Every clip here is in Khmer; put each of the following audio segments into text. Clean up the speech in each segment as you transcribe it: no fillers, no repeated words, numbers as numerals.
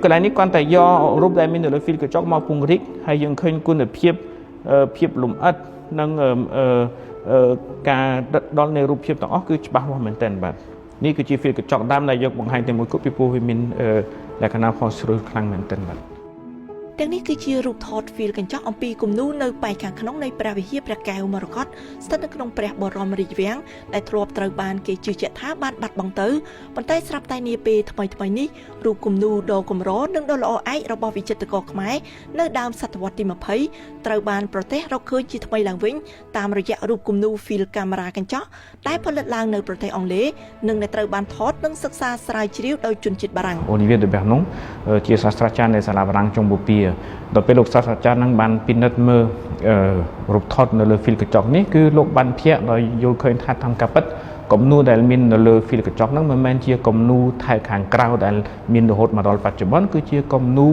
កន្លែងនេះគាត់តែយករូបដែលមាននៅលើ film កញ្ចក់មកពង្រីកហើយយើងឃើញគុណភាពភាពលំអិតនិងការដិតដល់នៃរូបភាពទាំងអស់គឺច្បាស់លាស់មែនទែនបាទនេះគឺជា film កញ្ចក់ដើមដែលយកបង្ហាញតែមួយគត់ពីព្រោះវាមានលក្ខណៈផុសស្រួលខ្លាំងមែនទែនបាទ ទាំងនេះគឺជារូបថតហ្វីលកញ្ចក់អំពីគំនូរនៅប៉ែកខាងក្នុងនៃព្រះវិហារព្រះកែវមរកតស្ថិតនៅក្នុងព្រះបរមរាជវាំងដែលធ្លាប់ត្រូវបានគេជឿជាក់ថាបានបាត់បង់ទៅប៉ុន្តែស្រាប់តែនាពេលថ្មីៗនេះរូបគំនូរដ៏កម្រនិងដ៏ល្អឯករបស់វិចិត្រករខ្មែរនៅដើមសតវត្សទី20ត្រូវបានប្រទេសរកឃើញជាថ្មីឡើងវិញតាមរយៈរូបគំនូរហ្វីលកាមេរ៉ាកញ្ចក់ដែលផលិតឡើងនៅប្រទេសអង់គ្លេសនិងដែលត្រូវបានថតនិងសិក្សាស្រាវជ្រាវដោយជនជាតិបារាំង Olivier de Bernon ជាសាស្ត្រាចារ្យនៃសាលាបារាំងចុងបូព៌ាដល់ពេលលោកសាស្ត្រាចារ្យនឹងបានពិនិត្យមើលរូបថតនៅលើហ្វីលកញ្ចក់នេះគឺលោកបានភាកដោយយល់ឃើញថាតាមការពិតគំនូរដែលមាននៅលើហ្វីលកញ្ចក់ហ្នឹងមិនមែនជាគំនូរថែខាងក្រៅដែលមានរហូតមកដល់បច្ចុប្បន្នគឺជាគំនូរ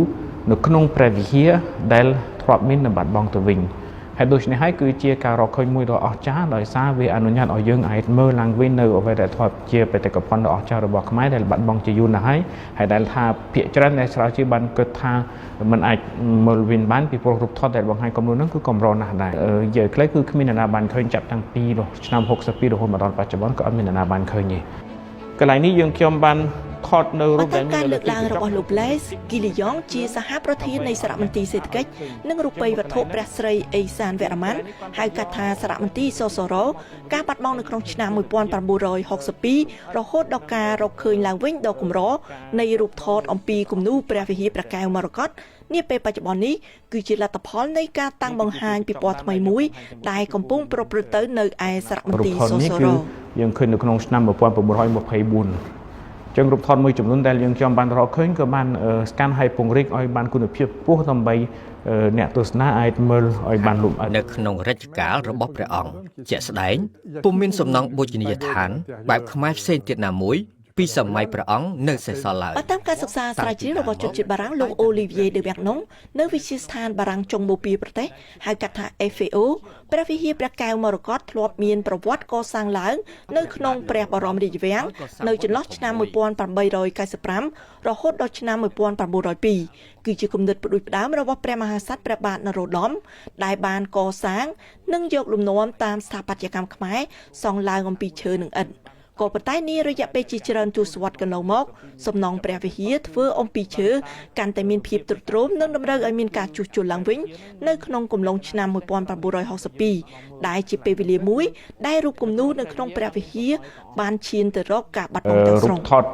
នៅក្នុងព្រះវិហារដែលធ្លាប់មាននៅបាត់បង់ទៅវិញហើយដូច្នេះហើយគឺជាការរកឃើញមួយដ៏អស្ចារ្យដោយសារវាអនុញ្ញាតឲ្យយើងអាចមើលឡើងវិញនៅអ្វីដែលធ្លាប់ជាបេតិកភណ្ឌដ៏អស្ចារ្យរបស់ខ្មែរដែលបាត់បង់ជាយូរណាស់ហើយហើយដែលថាភាគច្រើនដែលស្រាវជ្រាវបានគិតថាมันអាចមើលវិញបានពីព្រោះរូបថតដែលបង្ហាញគំនូរហ្នឹងគឺកម្រណាស់ដែរនិយាយខ្លីគឺគ្មានអ្នកណាបានឃើញចាប់តាំងពីឆ្នាំ62រហូតមកដល់បច្ចុប្បន្នក៏អត់មានអ្នកណាបានឃើញទេកន្លែងនេះយើងខ្ញុំបានថតនៅរូបដែល មានការលើកឡើងរបស់លោក Blaise Guillon ជាសហប្រធាននៃសារមន្ទីរសេដ្ឋកិច្ចនិងរូបិយវត្ថុព្រះស្រីអេសានវរ្ម័នហៅកាត់ថាសារមន្ទីរសសរការបាត់បង់នៅក្នុងឆ្នាំ1962រហូតដល់ការរកឃើញឡើងវិញដ៏កម្រនៃរូបថតអំពីគំនូរព្រះវិហារព្រះកែវមរកតនាពេលបច្ចុប្បន្ននេះគឺជាលទ្ធផលនៃការតាំងបង្ហាញពិព័រណ៍ថ្មីមួយដែលកំពុងប្រព្រឹត្តទៅនៅឯសារមន្ទីរសសរ យើងឃើញនៅក្នុងឆ្នាំ1924ចឹងរូបថតមួយចំនួនដែលយើងខ្ញុំបានរកឃើញក៏បានស្កានឲ្យពង្រីកឲ្យបានគុណភាពខ្ពស់ដើម្បីអ្នកទស្សនាអាចមើលឲ្យបានលម្អិត នៅក្នុងរជ្ជកាលរបស់ព្រះអង្គជាក់ស្ដែងពុំមានសំណង់បូជនីយដ្ឋានបែបខ្មែរផ្សេងទៀតណាមួយពីសម័យព្រះអង្គនៅសេសសល់ឡើយ តាមការសិក្សាស្រាវជ្រាវរបស់ជនជាតិបារាំងលោក Olivier de Bernon នៅវិទ្យាស្ថានបារាំងចុងបូព៌ាប្រទេសហៅកាត់ថា FAO ព្រះវិហារព្រះកែវមរកតធ្លាប់មានប្រវត្តិកសាងឡើងនៅក្នុងព្រះបរមរាជវាំងនៅចន្លោះឆ្នាំ1895រហូតដល់ឆ្នាំ1902គឺជាគំនិតផ្ដួចផ្ដើមរបស់ព្រះមហាក្សត្រព្រះបាទនរោត្តមដែលបានកសាងនិងយកលំនាំតាមស្ថាបត្យកម្មខ្មែរសង់ឡើងអំពីឈើនិងឥដ្ឋក៏ប៉ុន្តែនារយៈពេលជាច្រើនទសវត្សរ៍កន្លងមកសំណង់ព្រះវិហារធ្វើអំពីឈើកាន់តែមានភាពទ្រុឌទ្រោមនិងតម្រូវឲ្យមានការជួសជុលឡើងវិញនៅក្នុងកំឡុងឆ្នាំ1962ដែលជាពេលវេលាមួយដែលរូបគំនូរនៅក្នុងព្រះវិហារបានឈានទៅរកការបាត់បង់ទាំងស្រុង ថត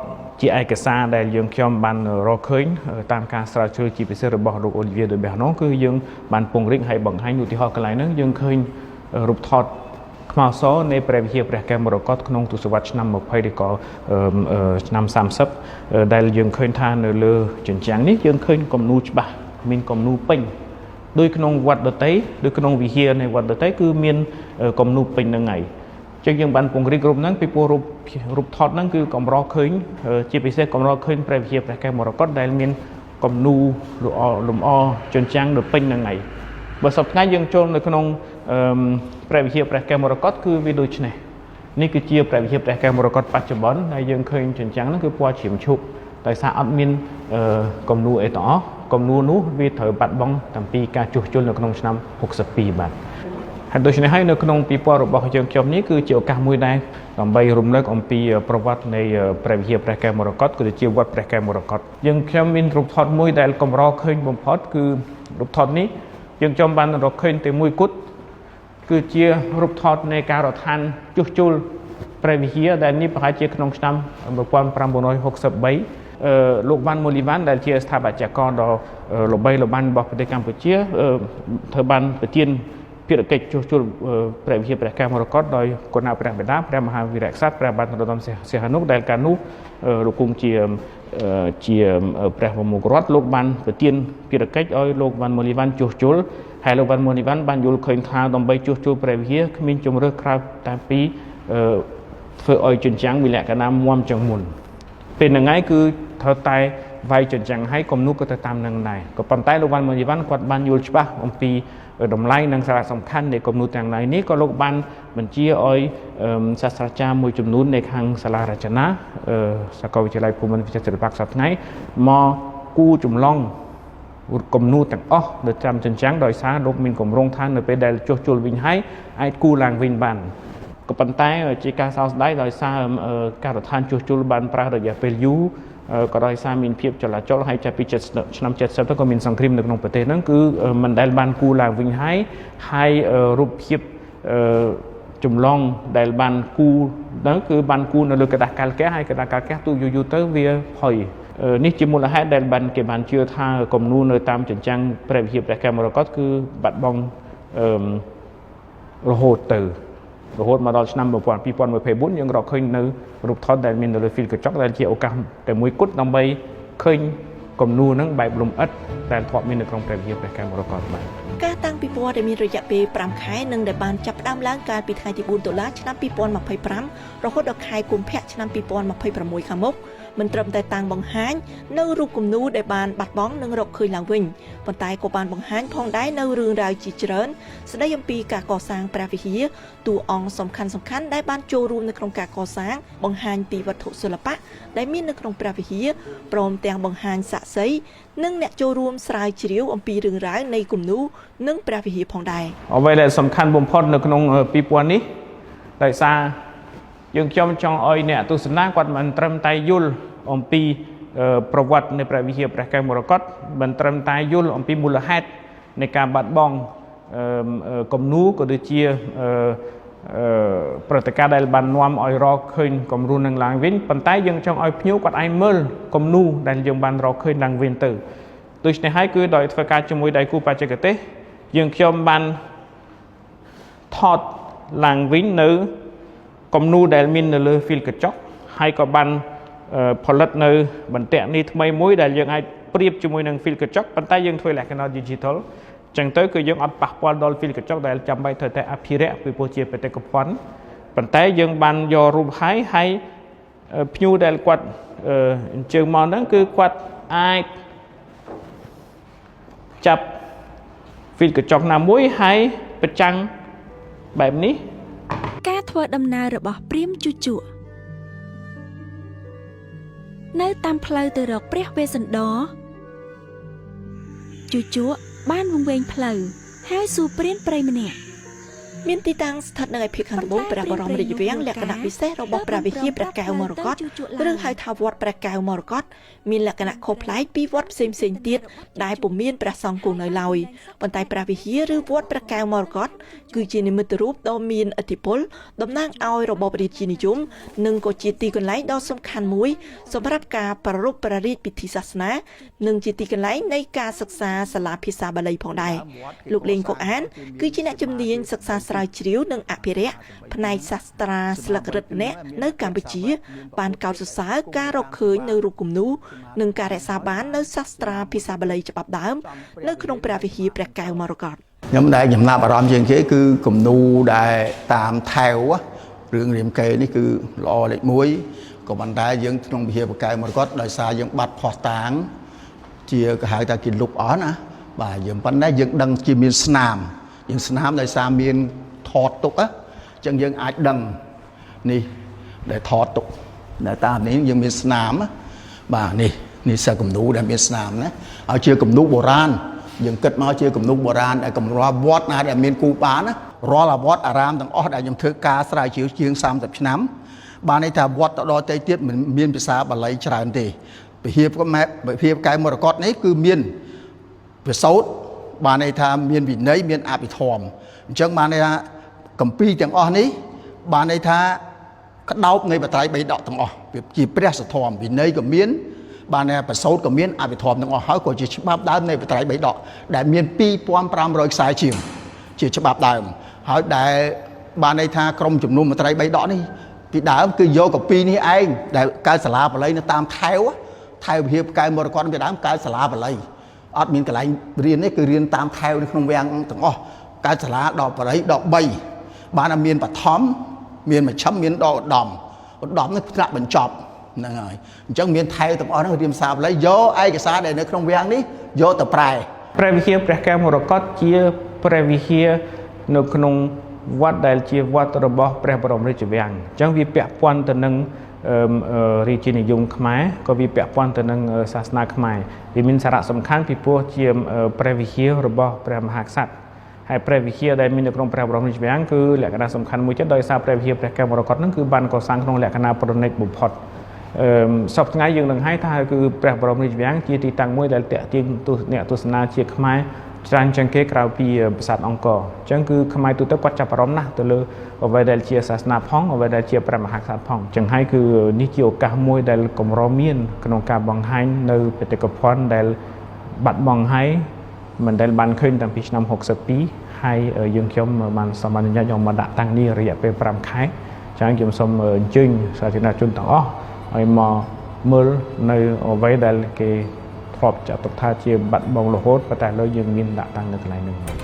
ជាឯកសារដែលយើងខ្ញុំបានរកឃើញតាមការស្រាវជ្រាវជាពិសេសរបស់លោក Olivier de Bernon គឺយើងបានពង្រីកហើយបង្ហាញឧទាហរណ៍កន្លែងហ្នឹងយើងឃើញរូបថតខ្មៅសនៃព្រះវិហារព្រះកែវមរកតក្នុងទសវត្សរ៍ឆ្នាំ20ឬក៏ឆ្នាំ30ដែលយើងឃើញថានៅលើជញ្ជាំងនេះយើងឃើញគំនូរច្បាស់មានគំនូរពេញដូចក្នុងវត្តដតីដូចក្នុងវិហារនៃវត្តដតីគឺមានគំនូរពេញនឹងហើយចឹងយើងបានពង្រីករូបហ្នឹងពីព្រោះរូបរូបថតហ្នឹងគឺកម្រឃើញជាពិសេសកម្រឃើញព្រះវិហារព្រះកែវមរកតដែលមានគំនូរលម្អជញ្ជាំងនៅពេញហ្នឹងហើយបើសប្តាហ៍យើងចូលនៅក្នុងព្រះវិហារព្រះកែវមរកតគឺវាដូចនេះនេះគឺជាព្រះវិហារព្រះកែវមរកតបច្ចុប្បន្នហើយយើងឃើញជញ្ជាំងហ្នឹងគឺពណ៌ជ្រាមឈូកដោយសារអត់មានគំនូរអីទាំងអស់គំនូរនោះវាត្រូវបាត់បង់តាំងពីការជួសជុលនៅក្នុងឆ្នាំ62បាទហើយដូច្នេះហើយនៅក្នុងពិព័រណ៍របស់យើងខ្ញុំនេះគឺជាឱកាសមួយដែរដើម្បីរំលឹកអំពីប្រវត្តិនៃព្រះវិហារព្រះកែវមរកតគឺជាវត្តព្រះកែវមរកតយើងខ្ញុំមានរូបថតមួយដែលកម្រឃើញបំផុតគឺរូបថតនេះយើងខ្ញុំបានរកឃើញតែមួយគត់គឺជារូបថតនៃការរដ្ឋានជួសជុលព្រះវិហារដែលនេះប្រហែលជាក្នុងឆ្នាំ1963លោកវ៉ាន់ម៉ូលីវ៉ាន់ដែលជាស្ថាបត្យករដ៏ល្បីល្បាញរបស់ប្រទេសកម្ពុជាធ្វើបានប្រទានភារកិច្ចជួសជុលព្រះវិហារព្រះកែវមរកតដោយគណៈព្រះបិតាព្រះមហាវីរក្សត្រព្រះបាទនរោត្តមសីហនុដែលកាលនោះលោកគង់ជាជាព្រះប្រមុខរដ្ឋលោកបានប្រទានភារកិច្ចឲ្យលោកវ៉ាន់ម៉ូលីវ៉ាន់ជួសជុលហើយលោកវ៉ាន់ម៉ូលីវ៉ាន់បានយល់ឃើញថាដើម្បីជួសជុលព្រះវិហារគ្មានជម្រើសក្រៅតែពីធ្វើឲ្យជញ្ជាំងមានលក្ខណៈមាំជាងមុនពេលហ្នឹងហើយគឺត្រូវតែវាយជញ្ជាំងឲ្យគំនូរក៏ទៅតាមនឹងដែរក៏ប៉ុន្តែលោកវ៉ាន់ម៉ូលីវ៉ាន់គាត់បានយល់ច្បាស់អំពីតម្លៃនិងសារៈសំខាន់នៃគំនូរទាំងឡាយនេះក៏លោកបានបញ្ជាឲ្យសាស្ត្រាចារ្យមួយចំនួននៃខាងសាលារចនាសាកលវិទ្យាល័យភូមិន្ទវិចិត្រសិល្បៈសប្តាហ៍ថ្ងៃមក គូចម្លងគំនូរទាំងអស់នៅតាមជញ្ជាំងដោយសារលោកមានគម្រោងថានៅពេលដែលចុះជួលវិញហើយអាចគូឡើងវិញបានក៏ប៉ុន្តែជាការសោកស្ដាយដោយសារការដ្ឋានជួសជុលបានប្រើរយៈពេលយូរក៏ដោយសារមានភាពចលាចលហើយចាប់ពីឆ្នាំ70ទៅក៏មានសង្គ្រាមនៅក្នុងប្រទេសហ្នឹងគឺមិនដែលបានគូឡើងវិញហើយហើយរូបភាពចម្លងដែលបានគូហ្នឹងគឺបានគូនៅលើក្រដាសកាល់កែហើយក្រដាសកាល់កែទូយូរៗទៅវាផុយនេះជាមូលហេតុដែលបានគេបានជឿថាគំនូរនៅតាមជញ្ជាំងព្រះវិហារព្រះកែវមរកតគឺបាត់បង់រហូតទៅរហូតមកដល់ឆ្នាំ2024យើងរកឃើញនៅរូបថតដែលមាននៅលើហ្វីលកញ្ចក់ដែលជាឱកាសតែមួយគត់ដើម្បីឃើញគំនូរហ្នឹងបែបលំអិតដែលធ្លាប់មាននៅក្នុងព្រះវិហារព្រះកែវមរកតបាទការតាំងពិព័រណ៍ដែលមានរយៈពេល5ខែនិងដែលបានចាប់ផ្ដើមឡើងកាលពីថ្ងៃទី4តុលាឆ្នាំ2025រហូតដល់ខែកុម្ភៈឆ្នាំ2026ខាងមុខមិនត្រឹមតែតាំងបង្ហាញនៅរូបគំនូរដែលបានបាត់បង់និងរកឃើញឡើងវិញប៉ុន្តែក៏បានបង្ហាញផងដែរនៅរឿងរ៉ាវជាច្រើនស្ដីអំពីការកសាងព្រះវិហារតួអង្គសំខាន់ៗដែលបានចូលរួមនៅក្នុងការកសាងបង្ហាញពីវត្ថុសិល្បៈដែលមាននៅក្នុងព្រះវិហារព្រមទាំងបង្ហាញសាក្សីនិងអ្នកចូលរួមស្រាវជ្រាវអំពីរឿងរ៉ាវនៃគំនូរនិងព្រះវិហារផងដែរអ្វីដែលសំខាន់បំផុតនៅក្នុងពិព័រណ៍នេះដោយសារយើងខ្ញុំចង់ឲ្យអ្នកទស្សនាគាត់មិនត្រឹមតែយល់អំពីប្រវត្តិនៃព្រះវិហារព្រះកែវមរកតមិនត្រឹមតែយល់អំពីមូលហេតុនៃការបាត់បង់គំនូរក៏ដូចជាព្រឹត្តិការណ៍ដែលបាននាំឲ្យរកឃើញគំរូនឹងឡើងវិញប៉ុន្តែយើងចង់ឲ្យភ្ញៀវគាត់អាចមើលគំនូរដែលយើងបានរកឃើញឡើងវិញទៅដូច្នេះហើយគឺដោយធ្វើការជាមួយដៃគូបច្ចេកទេសយើងខ្ញុំបានថតឡើងវិញនៅគំនូរដែលមាននៅលើហ្វីលកញ្ចក់ហើយក៏បានផលិតនៅបន្ទាក់នេះថ្មីមួយដែលយើងអាចប្រៀបជាមួយនឹងហ្វីលកញ្ចក់ប៉ុន្តែយើងធ្វើលក្ខណៈ digital ចឹងទៅគឺយើងអត់ប៉ះពាល់ដល់ហ្វីលកញ្ចក់ដែលចាំបាច់ត្រូវតែអភិរក្សពីព្រោះជាបេតិកភណ្ឌប៉ុន្តែយើងបានយករូបហើយហើយភ្ញៀវដែលគាត់អញ្ជើញមកហ្នឹងគឺគាត់អាចចាប់ហ្វីលកញ្ចក់ណាមួយហើយប្រចាំងបែបនេះការធ្វើដំណើររបស់ព្រាហ្មណ៍ជូជកនៅតាមផ្លូវទៅរកព្រះវេស្សន្តរជូជកបានវង្វេងផ្លូវហើយសួរព្រានព្រៃម្នាក់មានទីតាំងស្ថិតនៅឯភាគខាងត្បូងព្រះបរមរាជវាំងលក្ខណៈពិសេសរបស់ព្រះវិហារព្រះកែវមរកតឬហៅថាវត្តព្រះកែវមរកតមានលក្ខណៈខុសប្លែកពីវត្តផ្សេងៗទៀតដែលពុំមានព្រះសង្ឃគង់នៅឡើយប៉ុន្តែព្រះវិហារឬវត្តព្រះកែវមរកតគឺជានិមិត្តរូបដ៏មានឥទ្ធិពលតំណាងឲ្យរបបរាជានិយមនិងក៏ជាទីកន្លែងដ៏សំខាន់មួយសម្រាប់ការប្រារព្ធព្រះរាជពិធីសាសនានិងជាទីកន្លែងនៃការសិក្សាសាលាភាសាបាលីផងដែរលោកលេងកុកអានគឺជាអ្នកជំនាញសិក្សាស្រាវជ្រាវនិងអភិរក្សផ្នែកសាស្ត្រាស្លឹករឹតម្នាក់នៅកម្ពុជាបានកោតសរសើរការរកឃើញនៅរូបគំនូរនិងការរក្សាបាននៅសាស្ត្រាភាសាបាលីច្បាប់ដើមនៅក្នុងព្រះវិហារព្រះកែវមរកតខ្ញុំដែលចំណាប់អារម្មណ៍ជាងគេគឺគំនូរដែលតាមថែវរឿងរាមកេរ្តិ៍នេះគឺល្អលេខ1ក៏ប៉ុន្តែយើងក្នុងវិហារព្រះកែវមរកតដោយសារយើងបាត់ផុសតាងជាគេហៅថាគេលុបអស់ណាបាទយើងប៉ុន្តែយើងដឹងជាមានស្នាមយើងស្នាមដោយសារមានថតទុកអញ្ចឹងយើងអាចដឹងនេះដែលថតទុកដែលតាមនេះយើងមានស្នាមបាទនេះនេះសិស្សគំនូរដែលមានស្នាមណាឲ្យជាគំនូរបុរាណយើងគិតមកជាគំនូរបុរាណដែលកម្រវត្តណាដែលមានគូបានណារាល់វត្តអារាមទាំងអស់ដែលខ្ញុំធ្វើការស្រាវជ្រាវជាង30ឆ្នាំបានន័យថាវត្តទៅដល់ទៅទៀតមិនមានភាសាបាលីច្រើនទេវិហារវិហារកែវមរកតនេះគឺមានប្រសូតបានន័យថាមានវិន័យមានអភិធម្មអញ្ចឹងបានន័យថាកម្ពីទាំងអស់នេះបានន័យថាក្តោបនៃបត្រៃបីដកទាំងអស់ជាព្រះសទ្ធមវិន័យក៏មានបានន័យប្រសូតក៏មានអភិធម្មទាំងអស់ហើយក៏ជាច្បាប់ដើមនៃបត្រៃបីដកដែលមាន2500ខ្សែជាងជាច្បាប់ដើមហើយដែលបានន័យថាក្រុមជំនុំបត្រៃបីដកនេះពីដើមគឺយកកម្ពីនេះឯងដែលកើតសាលាបាលីនៅតាមថែវថែវវិហារកែវមរកតពីដើមកើតសាលាបាលីអត់មានកន្លែងរៀនទេគឺរៀនតាមថែវនៅក្នុងវាំងទាំងអស់កើតសាលាដល់បាលីដល់3បានមានបឋមមានមជ្ឈិមមានដល់ឧត្តមឧត្តមនេះថ្នាក់បញ្ចប់ហ្នឹងហើយអញ្ចឹងមានថែវទាំងអស់ហ្នឹងរៀនភាសាបាលីយកឯកសារដែលនៅក្នុងវាំងនេះយកទៅប្រែព្រះវិហារព្រះកែវមរកតជាព្រះវិហារនៅក្នុងវត្តដែលជាវត្តរបស់ព្រះបរមរាជវាំងអញ្ចឹងវាពាក់ព័ន្ធទៅនឹង រាជានិយមខ្មែរក៏វាពាក់ព័ន្ធទៅនឹងសាសនាខ្មែរវាមានសារៈសំខាន់ពីព្រោះជាព្រះវិហាររបស់ព្រះមហាក្សត្រហើយព្រះវិហារដែលមាននៅក្នុងព្រះបរមរាជវាំងគឺលក្ខណៈសំខាន់មួយទៀតដោយសារព្រះវិហារព្រះកែវមរកតហ្នឹងគឺបានកសាងក្នុងលក្ខណៈប្រណិតបំផុតសពថ្ងៃយើងនឹងឲ្យថាគឺព្រះបរមរាជវាំងជាទីតាំងមួយដែលទាក់ទាញអ្នកទស្សនាជាខ្មែរច្រើនជាងគេក្រៅពីប្រាសាទអង្គរអញ្ចឹងគឺខ្មែរទូទៅគាត់ចាប់អារម្មណ៍ណាស់ទៅលើអ្វីដែលជាសាសនាផងអ្វីដែលជាព្រះមហាក្សត្រផងអញ្ចឹងហើយគឺនេះជាឱកាសមួយដែលកម្រមានក្នុងការបង្ហាញនៅបេតិកភណ្ឌដែលបាត់បង់ហើយមិនដែលបានឃើញតាំងពីឆ្នាំ62ហើយយើងខ្ញុំបានសូមអនុញ្ញាតយកមកដាក់តាំងនេះរយៈពេល5ខែចឹងខ្ញុំសូមអញ្ជើញសាធារណជនទាំងអស់ឲ្យមកមើលនៅអ្វីដែលគេធ្លាប់ចាត់ទុកថាជាបាត់បង់រហូតប៉ុន្តែឥឡូវយើងមានដាក់តាំងនៅកន្លែងនេះ។